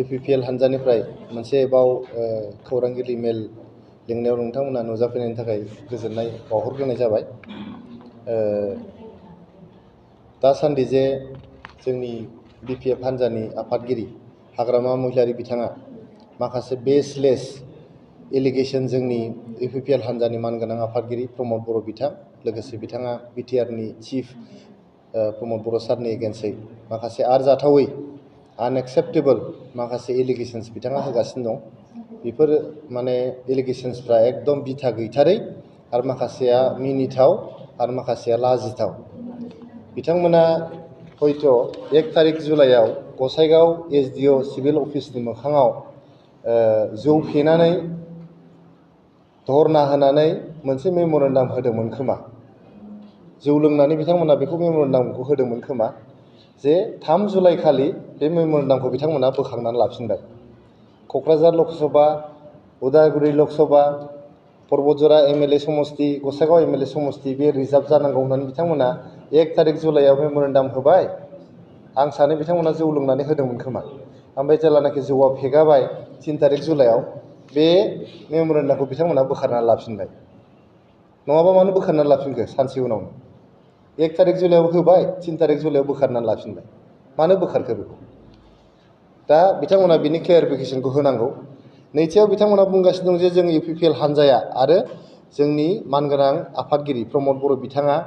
UPPL हानजानिफ्राय मोनसे बाव खौरांगिरि मेल लिंनायाव नोंथांमोना नुजाफैनायनि थाखाय गोजोननाय बावहरग्रोनाय जाबाय। दासान्दि जे जोंनि BPF हानजानि आफादगिरि हाग्रामा महिलारि बिथाङा माखासे बेसलेस एलिगेशन जोंनि UPPL हानजानि मानगोनां आफादगिरि प्रमद बर' बिथां लोगोसे बिथाङा BTRनि चिफ प्रमद बर' सारनि एगेन्स्टै माखासे आरजाथावै आनएक्सेप्टेबल माखासे एलिगेशन्स बिथाङा होगासिनो दं। बेफोर माने एलिगेशन्सफ्रा एकदम बिथा गैथारै आरो माखासेया मिनिथाव आरो माखासेया लाजिथाव। बिथांमोना हयथ' 1 तारिख जुलाइआव गसाइगाव SDO सिभिल अफिसनि मोखाङाव जौ फेनानै धरना होनानै मोनसे मेम'रेन्डाम होदोंमोन खोमा। जौ लोंनानै बिथांमोना बेखौ मेम'रेन्डामखौ होदोंमोन खोमा जे 3 जुलाइ खालि बे मेम'रेन्डामखौ बिथांमोना बोखांनानै लाफिनबाय। क'क्राझार लकसभा, उदालगुरि लकसभा, पर्बतजरा MLA समस्ति, गसाइगाव MLA समस्ति बे रिजार्भ जानांगौ होननानै बिथांमोना 1 तारिख जुलाइआव मेम'रेन्डाम होबाय। आं सानो बिथांमोना जौ लोंनानै होदोंमोन खोमा। ओमफ्राय जेब्लानाखि जौआ फेगाबाय 3 तारिख जुलाइआव बे मेम'रेन्डामखौ बिथांमोना बोखारनानै लाफिनबाय। नङाबा मानो बोखारनानै लाफिनखो सानसे उनावनो? 1 तारिख जुलाइआव होबाय, 3 तारिख जुलाइआव बोखारनानै लाफिनबाय। मानो बोखारखो बेखौ? दा बिथांमोना बिनि क्लियारिफिकेसनखौ होनांगौ। नैथियाव बिथांमोना बुंगासिनो दं जे जों UPPL हानजाया आरो जोंनि मानगोनां आफादगिरि प्रमद बर' बिथाङा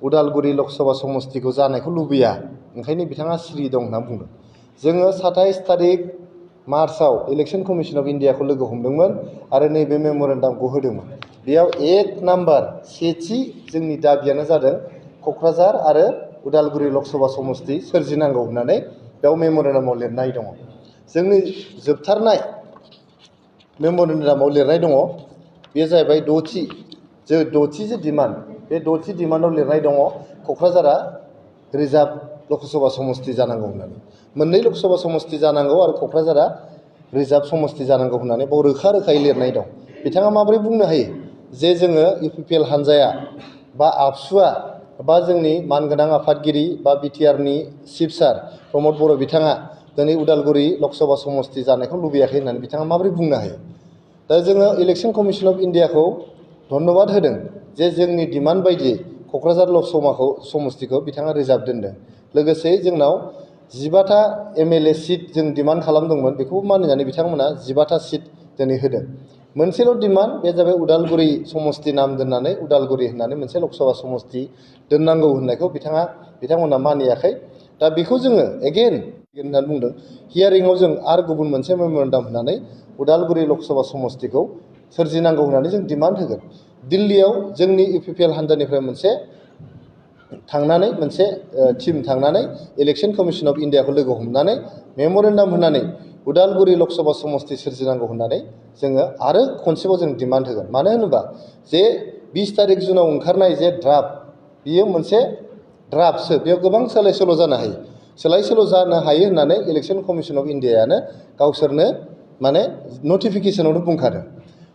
उदालगुरि लकसभा समस्तिखौ जानायखौ लुबैया, ओंखायनो बिथाङा सिरि दं होनना बुंदों। जोङो 27 तारिख मार्चआव इलेक्शन कमिशन अफ इन्डियाखौ लोगो हमदोंमोन आरो नैबे मेम'रेन्डामखौ होदोंमोन। बेयाव 1 नाम्बार सेथि जोंनि दाबियानो जादों क'क्राझार आरो उदालगुरि लकसभा समस्ति सोरजिनांगौ होननानै बेयाव मेम'रेन्डामाव लिरनाय दङ। जोंनि जोबथारनाय मेम'रेन्डामाव लिरनाय दङ, बेयो जाहैबाय 6थि जे डिमान्ड, बे 6थि डिमान्डआव लिरनाय दङ क'क्राझारा रिजार्भ लकसभा समस्ति जानांगौ होननानै। मोननै लकसभा समस्ति जानांगौ आरो क'क्राझारा रिजार्भ समस्ति जानांगौ होननानै बाव रोखा रोखायै लिरनाय दं। बिथाङा माबोरै बुंनो हायो जे जोङो UPPL हानजाया बा आबसुआ बा जोंनि मानगोनां आफादगिरि बा BTRनि चिफ सार प्रमद बर' बिथाङा दिनै उदालगुरि लकसभा समस्ति जानायखौ लुबैयाखै होननानै बिथाङा माबोरै बुंनो हायो? दा जोङो इलेक्शन कमिशन अफ इन्डियाखौ धन्यबाद होदों जे जोंनि डिमान्ड बायदियै क'क्राझार लकसभा समस्तिखौ बिथाङा रिजार्भ दोनदों। लोगोसे जोंनाव 15था MLA सिट जों डिमान्ड खालामदोंमोन, बेखौबो मानिनानै बिथांमोना 15था सिट दिनै होदों। मोनसेल' डिमान्ड, बे जाबाय उदालगुरि समस्ति नाम दोननानै उदालगुरि होननानै मोनसे लकसभा समस्ति दोननांगौ होननायखौ बिथांमोना मानियाखै। दा बेखौ जोङो एगेन होननानै बुंदों। हियारिंआव जों आरो गुबुन मोनसे मेम'रेन्डाम होनानै उदालगुरि लकसभा समस्तिखौ सोरजिनांगौ होननानै जों डिमान्ड होगोन। दिल्लीयाव जोंनि UPPL हानजानिफ्राय मोनसे टिम थांनानै इलेक्शन कमिशन अफ इन्डियाखौ लोगो हमनानै मेम'रेन्डाम होनानै उदालगुरि लकसभा समस्ति सोरजिनांगौ होननानै जोङो आरो खनसेबाव जों डिमान्ड होगोन। मानो होनोबा जे 20 तारिख जुनाव ओंखारनाय जे ड्राफ्ट, बियो मोनसे ड्राफ्टसो, बेयाव गोबां सोलाय सोल' जानो हायो। सोलाय सोल' जानो हायो होननानै इलेक्शन कमिशन अफ इन्डियायानो गावसोरनो माने नटिफिकेशनावनो बुंखादों।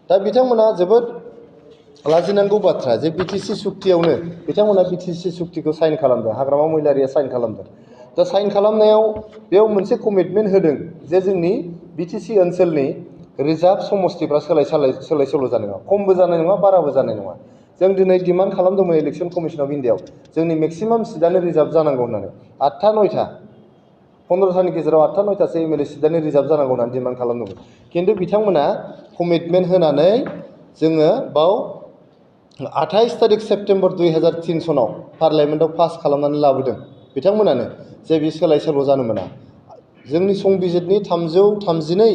दा बिथांमोना जोबोद लाजिनांगौ बाथ्रा जे BTC सुक्तियावनो बिथांमोना BTC सुक्तिखौ साइन खालामदों, हाग्रामा महिलारिया साइन खालामदों। दा साइन खालामनायाव बेयाव मोनसे कमिटमेन्ट होदों जे जोंनि BTC ओनसोलनि रिजार्भ समस्तिफ्रा सोलाय सोल' जानाय नङा, खमबो जानाय नङा, बाराबो जानाय नङा। जों दिनै डिमान्ड खालामदोंमोन इलेक्शन कमिशन अफ इन्डियायाव जोंनि मेक्सिमाम सिटआनो रिजार्भ जानांगौ होननानै। 8था 9था 15थानि गेजेराव 8था 9थासो MLA सिटआनो रिजार्भ जानांगौ होननानै डिमान्ड खालामदोंमोन। खिन्थु बिथांमोना कमिटमेन्ट होनानै जोङो बाव 28 तारिख सेप्तेम्बर 2003 सनाव पार्लियामेन्टआव पास खालामनानै लाबोदों बिथांमोनानो जे बे सोलाय सोल' जानो मोना। जोंनि संबिजितनि 332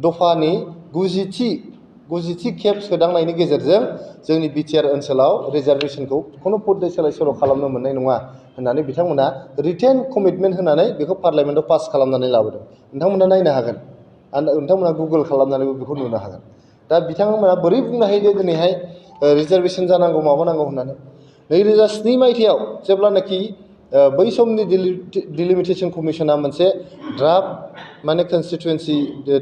दफानि 90थि खेब सोदांनायनि गेजेरजों जोंनि BTR ओनसोलाव रिजार्भेशनखौ खुनु पद्धति सोलाय सोल' खालामनो मोननाय नङा होननानै बिथांमोना रिटेन कमिटमेन्ट होनानै बेखौ पार्लियामेन्टआव पास खालामनानै लाबोदों। नोंथांमोना नायनो हागोन आरो नोंथांमोना गुगोल खालामनानैबो बेखौ नुनो हागोन। दा बिथांमोना बोरै बुंनो हायो जे दिनैहाय रिजार्भेशन जानांगौ माबानांगौ होननानै। 2007 मायथाइयाव जेब्लानाखि बै समनि डिलिमिटेशन कमिशना मोनसे ड्राफ्ट माने कनस्टिटुवेन्सि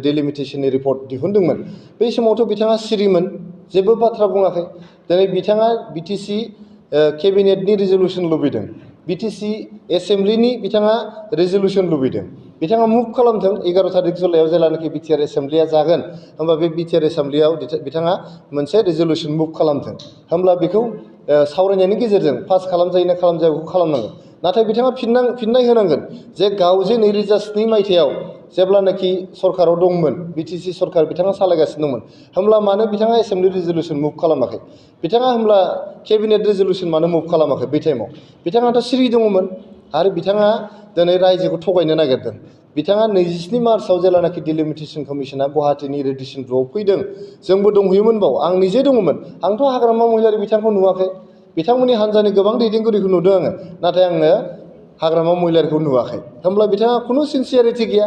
डिलिमिटेशननि रिपर्ट दिहुनदोंमोन, बै समावथ' बिथाङा सिरिमोन, जेबो बाथ्रा बुङाखै। दिनै बिथाङा BTC केबिनेटनि रिजलिउसन लुबैदों, BTC एसेम्ब्लिनि बिथाङा रिजलिउसन लुबैदों, बिथाङा मुभ खालामथों 11 थारिख जुलाइआव जेलानाखि बिटिआर एसेम्ब्लिया जागोन होमबा बे बिटिआर एसेम्ब्लियाव बिथाङा मोनसे रेजलिउसन मुभ खालामथों होमब्ला बेखौ सावरायनायनि गेजेरजों पास खालामजायो ना खालामजाया बेखौ खालामनांगोन नाथाय बिथाङा फिननाय होनांगोन जे गाव जे 2007 मायथाइयाव जेब्लानाखि सरकाराव दंमोन बिटिसि सरकार बिथाङा सालायगासिनो दंमोन होमब्ला मानो बिथाङा एसेम्ब्लि रेजलिउसन मुभ खालामाखै बिथाङा होमब्ला केबिनेट रेजलिउसन मानो मुभ खालामाखै बे टाइमाव बिथाङाथ' सिरि दङमोन आरो बिथाङा दिनै रायजोखौ थगायनो नागिरदों बिथाङा 27 मार्चआव जेलानाखि डिलिमिटेसन कमिसना गुवाहाटीनि रेडिसन ब्ल'आव फैदों जोंबो दंहैयोमोन बाव आं निजे दङमोन आंथ' हाग्रामा महिलारि बिथांखौ नुवाखै बिथांमोननि हान्जानि गोबां दैदेनगिरिखौ नुदों आङो नाथाय आङो हाग्रामा महिलारिखौ नुवाखै होमब्ला बिथाङा खुनु सिनसियारिटि गैया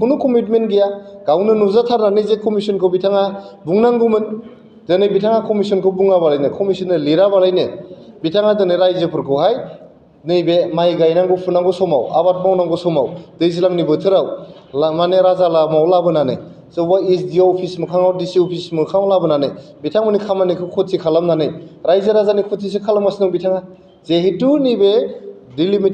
खुनु कमिटमेन्ट गैया गावनो नुजाथारनानै जे कमिसनखौ बिथाङा बुंनांगौमोन दिनै बिथाङा कमिसनखौ बुङाबालायनो कमिसननो लिराबालायनो बिथाङा दिनै रायजोफोरखौहाय नैबे माइ गायनांगौ फुनांगौ समाव आबाद मावनांगौ समाव दैज्लांनि बोथोराव माने राजा लामायाव लाबोनानै सोरबा एसडिअ अफिस मोखाङाव डिसि अफिस मोखाङाव लाबोनानै बिथांमोननि खामानिखौ खथि खालामनानै रायजो राजानि खथिसो खालामगासिनो दं बिथाङा जिहेतु नैबे डिलिमिटेसन